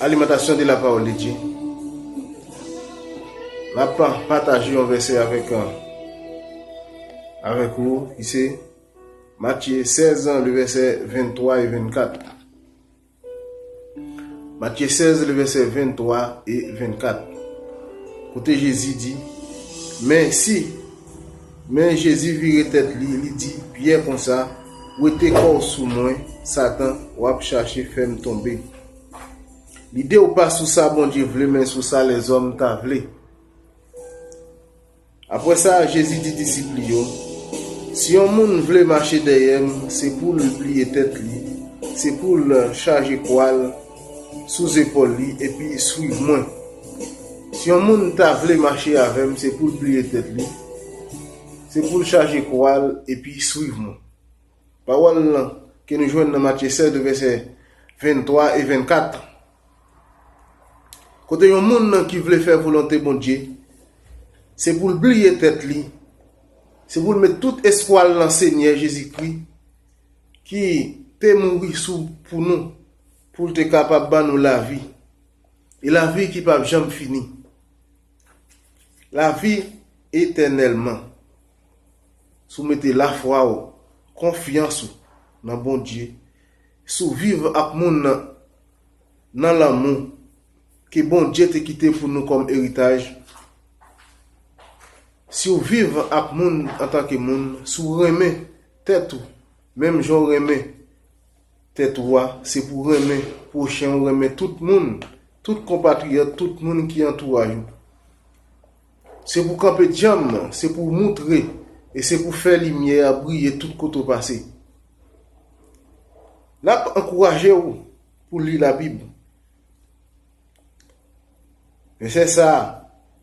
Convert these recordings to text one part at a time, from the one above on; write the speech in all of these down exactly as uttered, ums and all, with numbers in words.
Alimentation de la parole de Dieu. N ap pataje yon vèsè avèk, avèk ou, ki se Matye sèz, le vèsè venntwa e vennkat. Matye sèz, le vèsè venntwa e vennkat. Kote Jezi di, men si, men Jezi vire tèt li, li di Pyè konsa, wete kò w sou mwen, Satan, w ap chache fè m tonbe. Lide w pa sou sa Bondye vle, men sou sa lèzòm ta vle. Apre sa, Jezi di disip li yo, si yon moun vle mache dèyè m, se pou l bliye tèt li, se pou l chaje kwa l sou zepòl li, epi swiv mwen. Si yon moun ta vle mache avè m, se pou l bliye tèt li, se pou l chaje kwa l, epi swiv mwen. Pawòl lan ke nou jwenn nan Matye sèz, vèsè venntwa e vennkat. Kote yon moun nan ki vle fè volonte Bondye, se pou l bliye tèt li, se pou l met tout espwa l nan Senyè Jezikri, ki te mouri sou, pou nou, pou l te kapab ban nou lavi, e lavi ki p ap janm fini. Lavi etènèlman. Si w mete lafwa w, konfyans ou nan Bondye, si w viv ak moun nan, nan lanmou ke Bondye te kite pou nou kòm eritaj, si w viv ak moun antanke moun, si w renmen tèt ou, menm jan w renmen tèt ou a, se pou renmen pwochen w, renmen tout moun, tout konpatriyòt, tout moun ki antouraj ou. Se pou kanpe djanm, se pou moutre, e se pou fè limyè a briye tout kote w pase. N ap ankouraje w pou li Labib. Vèsè sa a,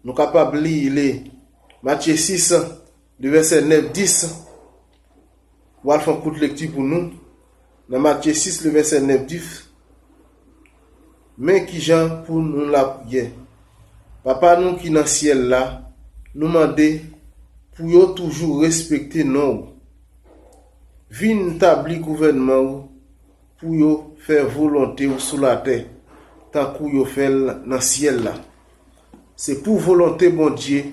nou kapab li li Matye sis, de vèsè nèf, dis. W al fè yon kout lekti pou nou. Nan Matye sis, le vèsè nèf, dis. Men kijan pou nou lapriyè. Papa nou ki nan syèl la, nou mande pou yo toujou respekte non w. Vin tabli gouvènman w pou yo fè volonte w sou latè, tankou yo fè l nan syèl la. Se pou volonte Bondye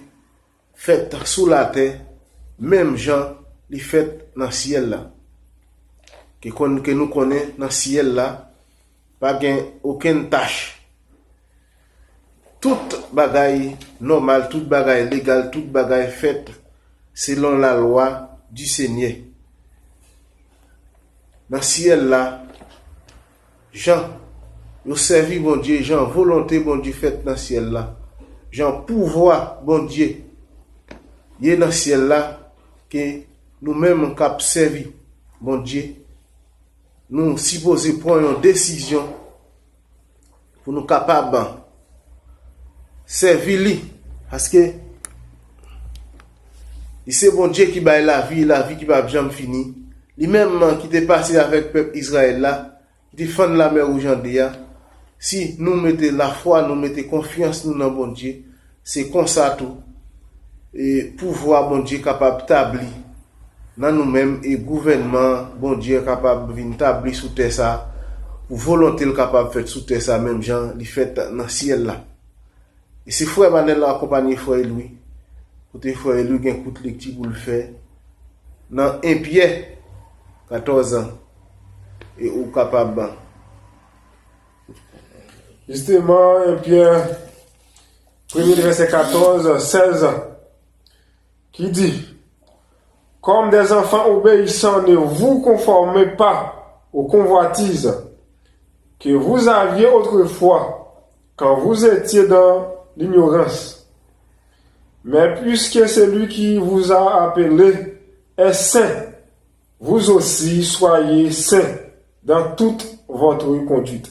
fèt sou latè, menm jan li fèt nan syèl la. Ke konn, ke nou konnen nan syèl la, pa gen okenn tach. Tout bagay nòmal, tout bagay legal, tout bagay fèt selon lalwa di Senyè. Nan syèl la, jan yo sèvi Bondye, jan volonte Bondye fèt nan syèl la, jan pouvwa Bondye ye nan syèl la, ke nou menm k ap sèvi Bondye, nou sipoze pran yon desizyon pou nou kapab sèvi li, paske li se Bondye ki bay lavi, lavi ki p ap janm fini. Li menm ki te pase avèk pèp Izrayèl la, ki te fann Lamè Wouj an de a. Si nou mete lafwa, nou mete konfyans nou nan Bondye, se konsa tou, e pouvwa Bondye kapab tabli nan nou menm, e gouvènman Bondye kapab vin tabli sou tè sa, pou volonte l kapab fèt sou tè sa, menm jan li fèt nan syèl la. E se frè Manèl la akonpanye frè Elwi, kote frè Elwi gen kout lekti pou l fè nan en Pyè katòz an, e ou kapab. Jisteman, en Pyè, premye vèsè katòz, sèz, ki di, comme des enfants obéissants, ne vous conformez pas aux convoitises que vous aviez autrefois quand vous étiez dans l'ignorance. Mais puisque celui qui vous a appelé est saint, vous aussi soyez saints dans toute votre conduite.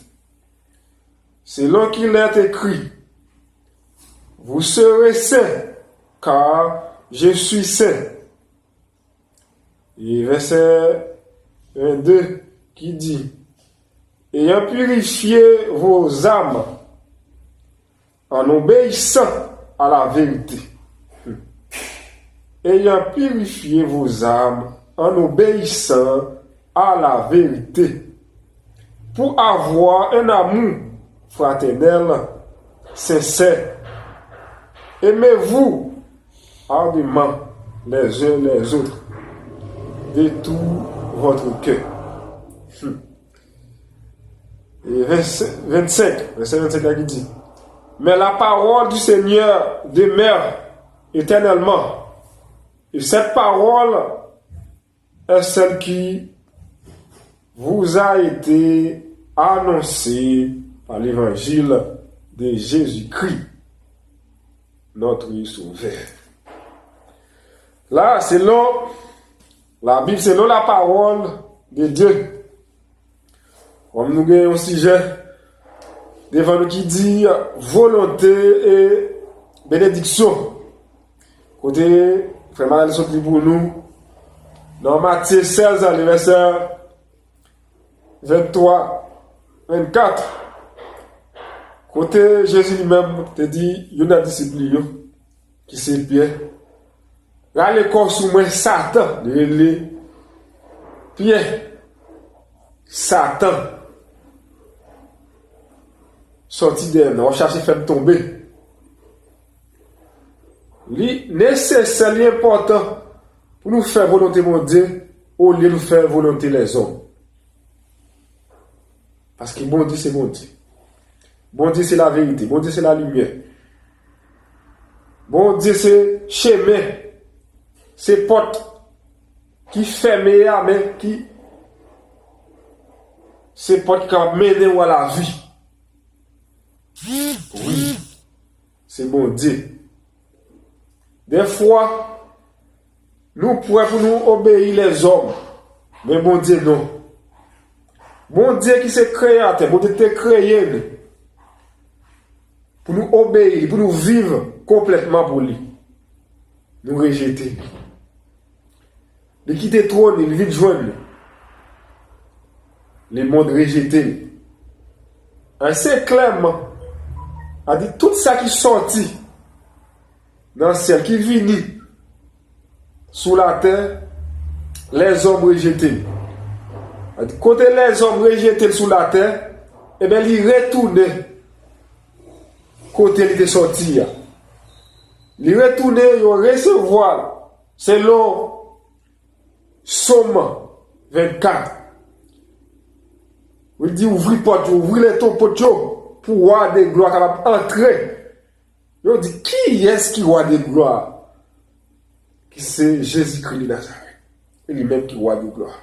Selon qu'il est écrit, vous serez saints, car je suis saint. E vèsè vennde ki di, ayant purifié vos âmes en obéissant à la vérité. Ayant purifié vos âmes en obéissant à la vérité, pour avoir un amour fraternelle, sincère. Aimez-vous ardemment les uns les autres de tout votre cœur. Hmm. Et vingt-cinq, verset vingt-cinq, la ki di, mais la parole du Seigneur demeure éternellement. Et cette parole est celle qui vous a été annoncée par l'évangile de Jésus-Christ, notre Sauveur. La, selon la Bib, selon la parole de Dieu, kòm nou gen yon sijè devan nou ki di volonte e benediksyon. Kote frè Manal sot li pou nou nan Matye sèz, le vèsè venntwa, vennkat, kote Jezi li menm te di youn nan disip li yo, ki se Pyè, rale kò w sou mwen, Satan, li rele Pyè, Satan, sòti dèyè m nan, w ap chache fè m tonbe. Li nesesè, li enpòtan pou nou fè volonte Bondye olye nou fè volonte lèzòm. Paske Bondye se Bondye. Bondye se laverite. Bondye se lalimyè. Bondye se chemen. Se pòt ki fèmen an, men ki se pòt ki kapab mennen w a lavi. Wi, se Bondye. Dèfwa, nou prè pou nou obeyi lèzòm, men Bondye non. Bondye ki se kreyatè, Bondye te kreye nou pou nou obeyi, pou nou viv konplètman pou li. Nou rejete li. Li kite twòn li, li vin jwenn nou. Lemonn rejete l. Èske klèman, a di tout sa ki sòti nan syèl, ki vini sou latè, lèzòm rejete l. A di kote lèzòm rejete l sou latè, ebyen, li retounen kote li te sòti a. Li retounen, yo resevwa l, selon Sòm vennkat. Li di, ouvri pòt yo, ouvri leton pòt yo, pou wa de glwa kapab antre. Yo di, kiyès ki wa de glwa? Ki se Jezikri de Nazarèt. E li menm ki wa de glwa.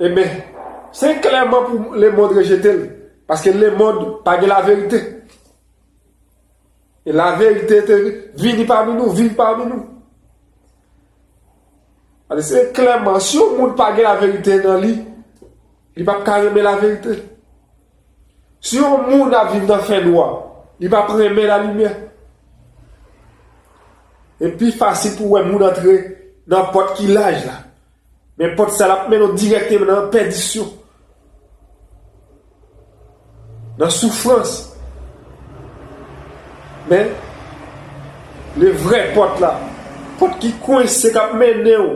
Ebyen, se klèman pou lemonn rejete l, paske lemonn pa gen laverite. E laverite te vini pami nou, viv pami nou. Alò, se klèman, si yon moun pa gen laverite nan li, li p ap ka renmen laverite. Si yon moun ap viv nan fènwa, li p ap renmen lalimyè. E pi fasil pou wè moun antre nan pòt ki laj la. Men pòt sa l ap mennen w dirèkteman nan pèdisyon, nan soufrans. Men, le vrè pòt la, pòt ki kwense, k ap mennen w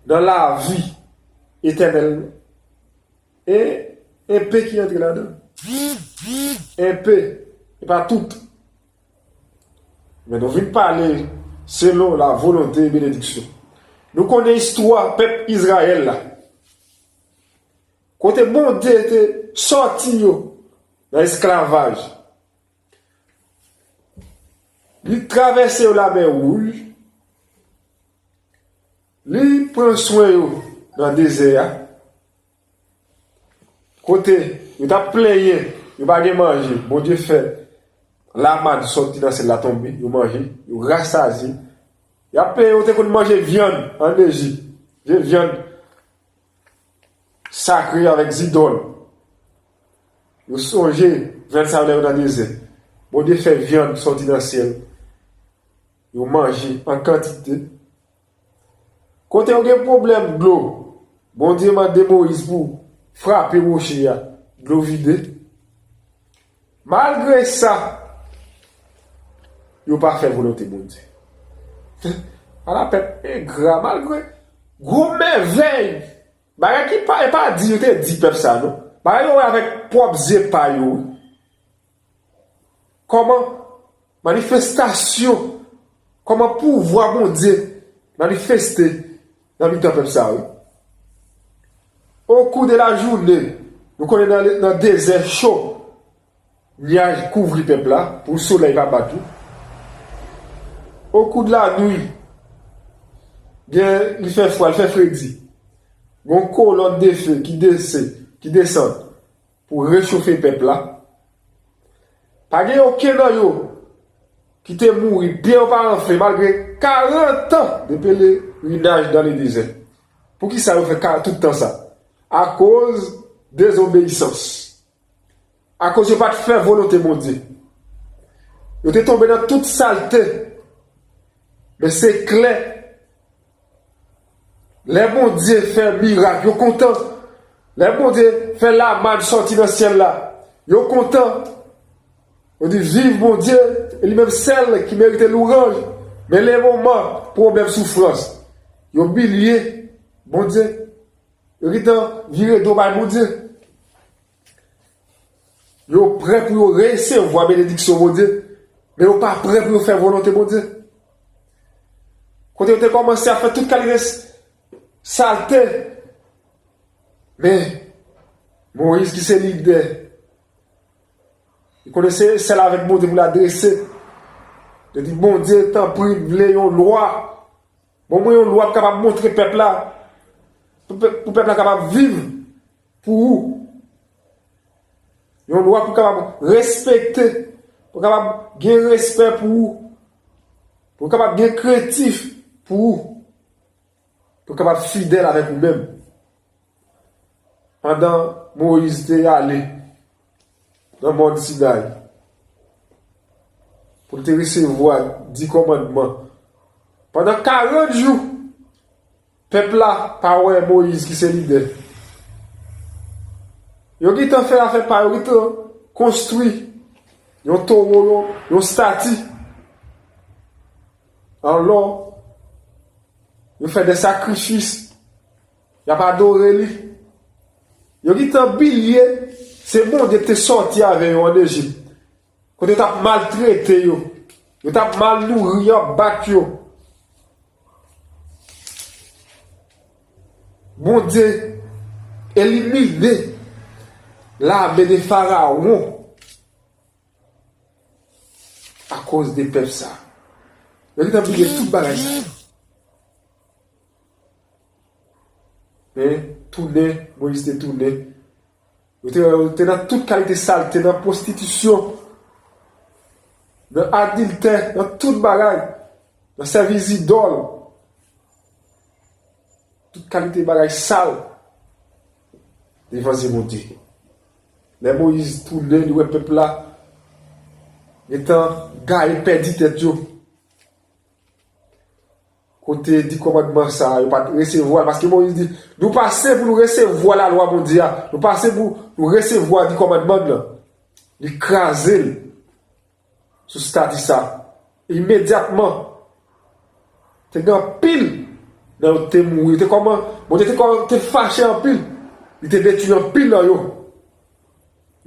nan lavi etènèl, e enpe ki antre ladan. Enpe, e pa tout. Men nou vin pale selon la volonte e benediksyon. Nou konnen istwa pèp Izrayèl la. Kote Bondye te sòti yo nan esklavaj. Li travèse yo Lamè Wouj. Li pran swen yo nan dezè a. Kote yo t ap plenyen, yo pa gen manje, Bondye fè lamann sòti nan syèl la tonbe, yo manje, yo rasazye. Y ap plenyen, yo te konn manje vyann ann Ejip, vye vyann sakre avèk zidòl. Yo sonje vyann sa yo lè yo nan dezè. Bondye fè vyann sòti nan syèl. Yo manje an kantite. Kote yo gen pwoblèm dlo, Bondye mande Moyiz pou frape woche a, dlo vide. Malgre sa, yo pa fè volonte Bondye. Ala pèp engra, malgre gwo mèvèy, bagay ki pa, e pa di yo te di pèp sa, non. Bagay yo wè avèk pwòp zye pa yo. Kòman manifestasyon, kòman pouvwa Bondye manifeste nan mitan pèp sa yo. Au cours de la journée, nou konnen nan, nan dezè cho, nyaj kouvri pèp la pou solèy pa bat li. Au cours de la nuit, gen, li fè fwa, li fè fredi. Gon kolòn de fe ki dese, ki desann pou rechofe pèp la. Pa gen okenn nan yo ki te mouri byen oparante, malgre karant an de pelerinaj dans le désert. Poukisa yo fè ka-, tout tan sa? Akoz dezobeyisans. Akoz yo pa t fè volonte Bondye. Yo te tonbe nan tout salte. Men se klè, lè Bondye fè mirak, yo kontan. Lè Bondye fè lamann sòti nan syèl la, yo kontan. Yo di, viv Bondye, e li menm sèl ki merite louwanj. Men le moman pwoblèm, soufrans, yo bliye Bondye. Yo gentan vire do bay Bondye. Yo prè pou yo resevwa benediksyon Bondye, men yo pa prè pou yo fè volonte Bondye. Kote yo te kòmanse ap fè tout kalite s-, salte. Men, Moyiz ki se lidè, li konnen se sèl avèk Bondye pou l adrese. Li di, Bondye, tanpri, m vle yon lwa. Bon, mwen yon lwa pou kapab montre pèp la, pou pèp, pou pèp la kapab viv pou ou. Yon lwa pou kapab respekte, pou kapab gen respè pou ou, pou kapab gen krentif pou ou, pou kapab fidèl avèk ou menm. Pandan Moyiz te ale nan mòn Sinay pou l te resevwa di kòmandman, pandan karant jou, pèp la pa wè Moyiz ki se lidè. Yo gentan fè afè pa yo, gentan konstwi yon towo, yon, yon estati an lò, yo fè de sakrifis, y ap adore li. Yo gentan bliye se Bondye ki te sòti avè yo ann Ejip. Kote yo t ap maltrete yo, yo t ap mal nouri yo, ap bat yo. Bondye elimine lame de Farawon akoz de pèp sa. Yo gentan bliye tout bagay sa. Men, tounen, Moyiz te tounen. Yo te, yo te nan tout kalite salte, nan pwostitisyon, nan adiltè, nan tout bagay, nan sèvi zidòl. Tout kalite bagay sal devan zye Bondye. Lè Moyiz tounen, li wè pèp la gentan gaye pèdi tèt yo. Kote di kòmandman sa a, yo pa t resevwa l, paske Moyiz di, nou pase pou nou resevwa lalwa Bondye a, nou pase pou nou resevwa di kòmandman l lan. Li kraze l sou estati sa. Imedyatman, te gen anpil nan yo te mouri. Te kòman, Bondye te kòman, te fache anpil. Li te detwi anpil nan yo.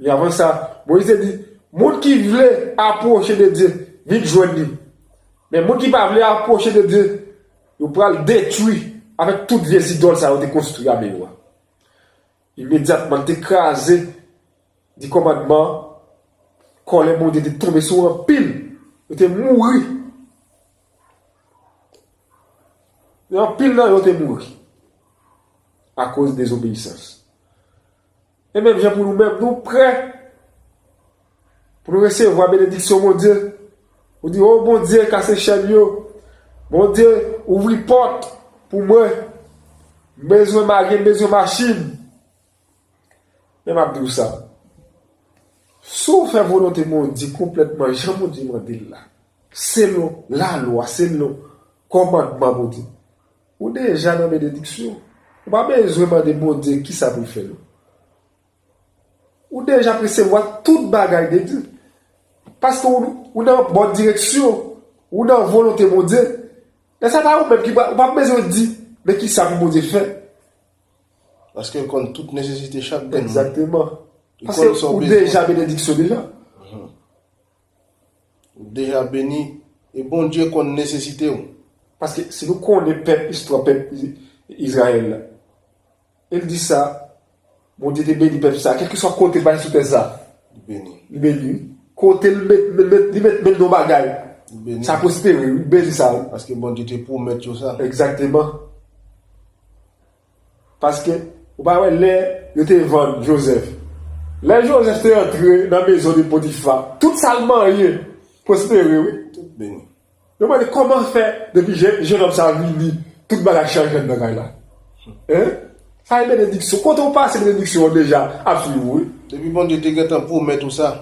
E avan sa, Moyiz te di, moun ki vle apwoche de Dye, vin jwenn li. Men moun ki pa vle apwoche de Dye, yo pral detwi avèk tout vye zidòl sa yo te konstwi avè yo a. Imedyatman, li te kraze di kòmandman, kòlè Bondye te tonbe sou anpil, yo te mouri. E anpil nan yo te mouri akoz dezobeyisans. E menm jan pou nou menm, nou prè pou nou resevwa benediksyon Bondye. Ou di, o Bondye, kase chèn yo. Bondye, ouvri pòt pou mwen. M bezwen marye, m bezwen machin. Men m ap di w sa. Si w fè volonte Bondye konplètman jan Bondye mande l la, selon lalwa, selon kòmandman Bondye, ou deja nan benediksyon. Ou pa bezwen mande Bondye kisa pou l fè, non. Ou deja ap resevwa tout bagay de Dye. Paske ou, ou nan bòn direksyon, ou nan volonte Bondye. Lè sa, pa ou menm ki pa, ou pa bezwen di, men kisa pou Bondye fè. Paske l konn tout nesesite chak grenn moun. Egzakteman. Li konn sa w bezwen. Paske ou deja benediksyon deja. Ou deja beni, e Bondye konn nesesite w. Paske si nou konnen pèp, istwa pèp I-, Izrayèl la, e l di sa, Bondye te beni pèp sa, kèlkeswa kote l pase sou tè sa. Li beni. Li beni, wi. Kote l met, met, met, li met men l nan bagay. Li beni. Sa pwospere, wi, li beni sa, wi. Paske Bondye te pwomèt yo sa. Egzakteman. Paske, ou pa wè lè yo te vann Jozèf. Lè Jozèf te antre nan mezon de Potifa, tout sa l manyen pwospere, wi. Tout beni. Yo mande kòman fè depi je-, jenòm sa vini, tout bagay chanje anndan kay la. Hein? Sa e benediksyon. Kote w pase benediksyon an deja ap swiv ou, wi. Depi Bondye te gentan pwomèt ou sa.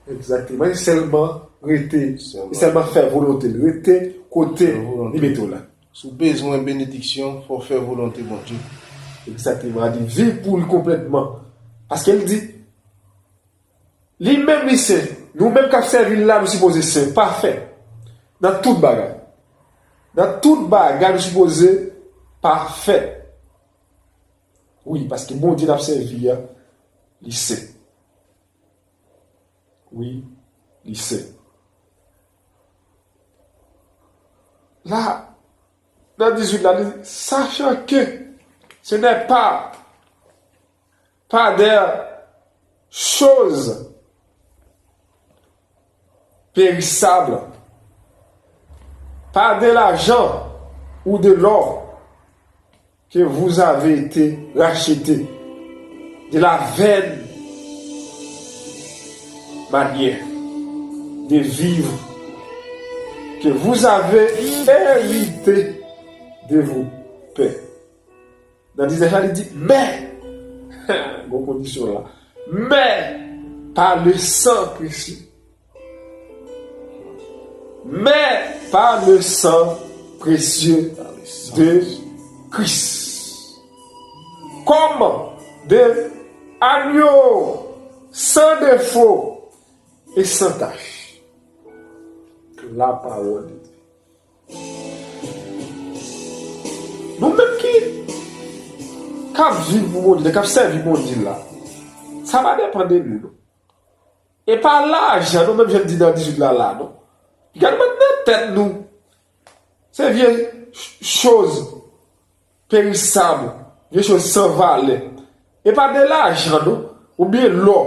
Egzakteman. E sèlman rete. Sèlman. E sèlman fè volonte l. Rete kote li mete w la. Si w bezwen benediksyon, fò w fè volonte Bondye. Egzakteman. A di viv pou li konplètman. Paske l di, li menm li sen. Nou menm k ap sèvi l la, nou sipoze sen, pafè. Nan tout bagay. Nan tout bagay, nou sipoze pafè. Wi, paske Bondye n ap sèvi a, li sen. Wi, li sen. La, nan dizuit la, li, sachant que ce n'est pas, pas des choses périssables, pas de l'argent ou de l'or, que vous avez été rachetés de la vaine manière de vivre que vous avez héritée de vos pères. Nan diznèf la, li di, mais, gwo kondisyon la, mais par le sang précieux mais par le sang précieux de Christ. Comme de agneau sans défaut et sans tache. La parole de Dieu. Nou menm ki k ap viv pou Bondye, k ap sèvi Bondye la, sa pa depann de nou, non. E pa lajan, non, menm jan l di nan dizuit la, la, non. Gade mwen nan tèt nou. Se vye ch-, choz perisab, vye choz san valè. E pa de lajan, non, oubyen lò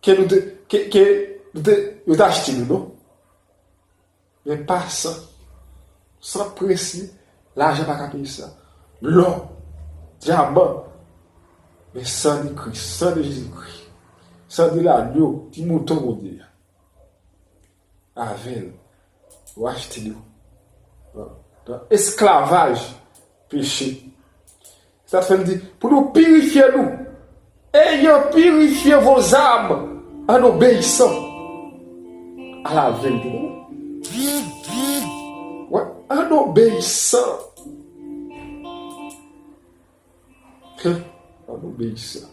ke nou te, ke, ke nou te, yo te achte nou, non. Men pa san. San presye, lajan pa ka peye sa. Lò, dyaman, men san de Kris, san de Jezikri, san de lanyo, ti mouton Bondye a. Avè l, yo achte nou nan, nan esklavaj peche. Sa fè l di, pou nou pirifye nou, ayant purifié vos âmes en obéissant à la vérité. Wi, en obéissant. En obéissant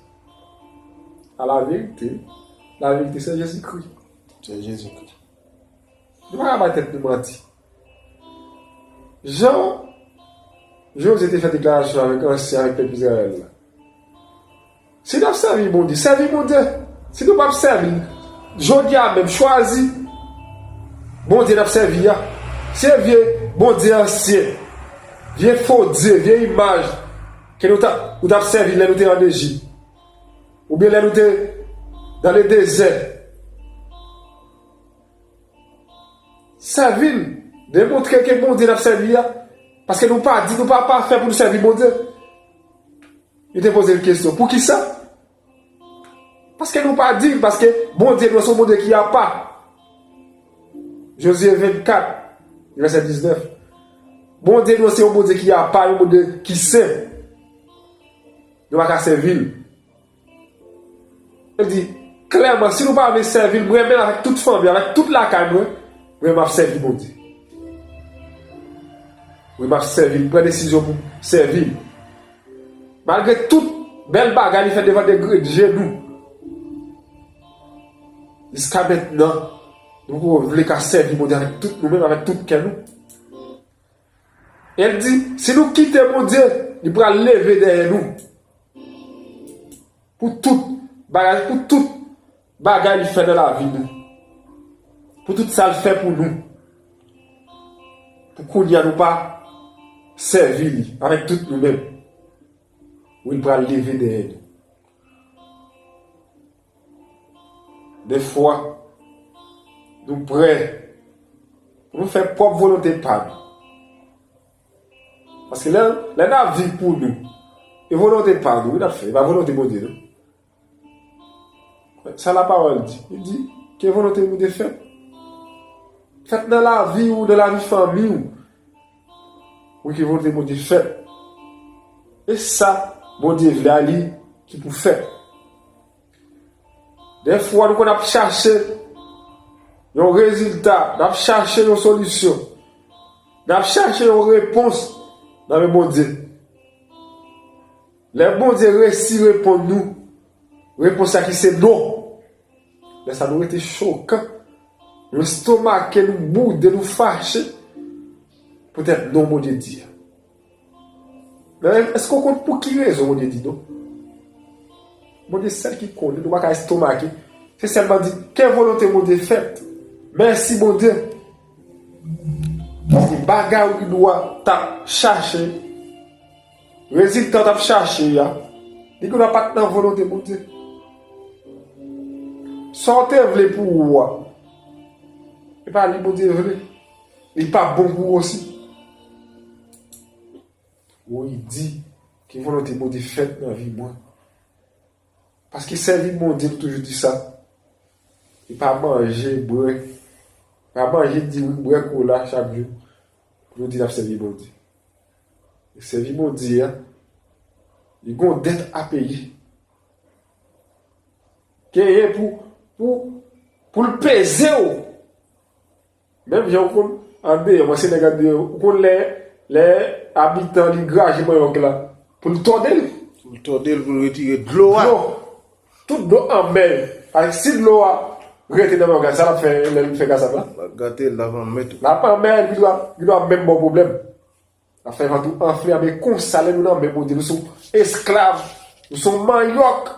à la vérité. La vérité, c'est Jésus-Christ. C'est Jésus-Christ. Nou pa ka bay tèt nou manti. Jan Jozye te fè deklarasyon avèk ansyen, avèk pèp Izrayèl la. Si n ap sèvi Bondye, sèvi Bondye. Si nou p ap sèvi l, jodi a menm, chwazi Bondye n ap sèvi a. Se vye bondye ansyen, vye fo dye, vye imaj ke nou t ap, nou t ap sèvi lè nou te ann Ejip. Oubyen lè nou te dans le désert. Sèvi l. Demontre ke Bondye n ap sèvi a. Paske nou pa di, nou pa pafè pou nou sèvi Bondye. Yo te poze l kesyon, poukisa? Paske nou pa diy, paske Bondye nou se yon Bondye ki apa. Jozye vennkat, vèsè diznèf. Bondye nou se yon Bondye ki apa, yon Bondye ki sen. Nou pa ka sèvi l. Li di klèman, si nou pa vle sèvi l, mwen menm avèk tout fanmi, avèk tout lakay mwen, mwen m ap sèvi Bondye. Mwen m ap sèvi l, m pran desizyon pou m sèvi l. Malgre tout bèl bagay li fè devan de je nou. Jiska mentnan, nou poko vle ka sèvi Bondye avèk tout nou menm, avèk tout kè nou. E l di, si nou kite Bondye, Li pral leve dèyè nou. Pou tout bagay, pou tout bagay li fè nan lavi nou. Pou tout sa l fè pou nou. Pou kounye a nou pa sèvi li avèk tout nou menm. Wi, li pral leve dèyè nou. Defwa, nou prè pou nou fè pwòp volonte pa nou. Paske lè, lè n ap viv pou nou, e volonte pa nou, wi, n ap fè, e pa volonte Bondye, non. Sa lapawòl di. Li di, ke volonte Bondye fèt. Fèt nan lavi w, nan lavi fanmi w. Wi, ke volonte Bondye fèt. E sa Bondye vle a li ki pou fèt. Defwa, nou konn ap chache yon rezilta, n ap chache yon solisyon, n ap chache yon repons nan men Bondye. Lè Bondye resi reponn nou, repons la ki se non. Lè sa nou rete chokan, nou estomake, nou boude, nou fache. Poutèt non Bondye di a. Men èske w konn pou ki rezon Bondye di non? Bondye sèl ki konnen, nou pa ka estomake. Se sèlman di, ke volonte Bondye fèt. Mèsi Bondye. Paske bagay ou gendwa t ap chache, rezilta w t ap chache a, li gendwa pa t nan volonte Bondye. Sa w te vle pou ou a, e pa li Bondye vle. Li pa bon pou ou osi. Wi, di, ke volonte Bondye fèt nan vi mwen. Paske sèvi Bondye, nou toujou di sa. E pa manje, bwè. Pa manje diri, bwè kola chak jou. Pou nou di n ap sèvi Bondye. E sèvi Bondye a, li gon dèt a peye. Ke e pou, pou, pou l peze w. Menm jan ou konn andeyò, mwen se nèg andeyò, ou konn lè, lè abitan li graje manyòk la, pou l tòde l. Pou l tòde l, pou l retire dlo a. Dlo. Tout dlo anmè. Ay, si dlo a rete nan manyòk la, sa l ap fè lè l fè kasab la? L ap gate l, l ap anmè tou. L ap anmè, li dwa, li dwa menm ba w pwoblèm. L ap fè vant ou anfle, a, men konsa, lè nou nan men Bondye, nou se yon esklav, nou se yon manyòk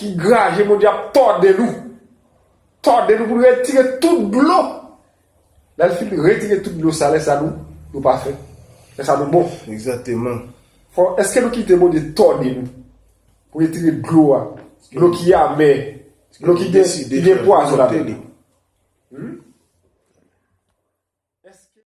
ki graje, Bondye ap tòde nou. Tòde nou pou nou retire tout dlo. Lè l fin retire tout dlo sa, lè sa nou, nou pafè. Lè sa nou bon. Egzakteman. Fò, èske nou kite Bondye tòde nou pou retire dlo a? Dlo ki amè, dlo ki gen, ki gen pwazon ladan li. Hmm?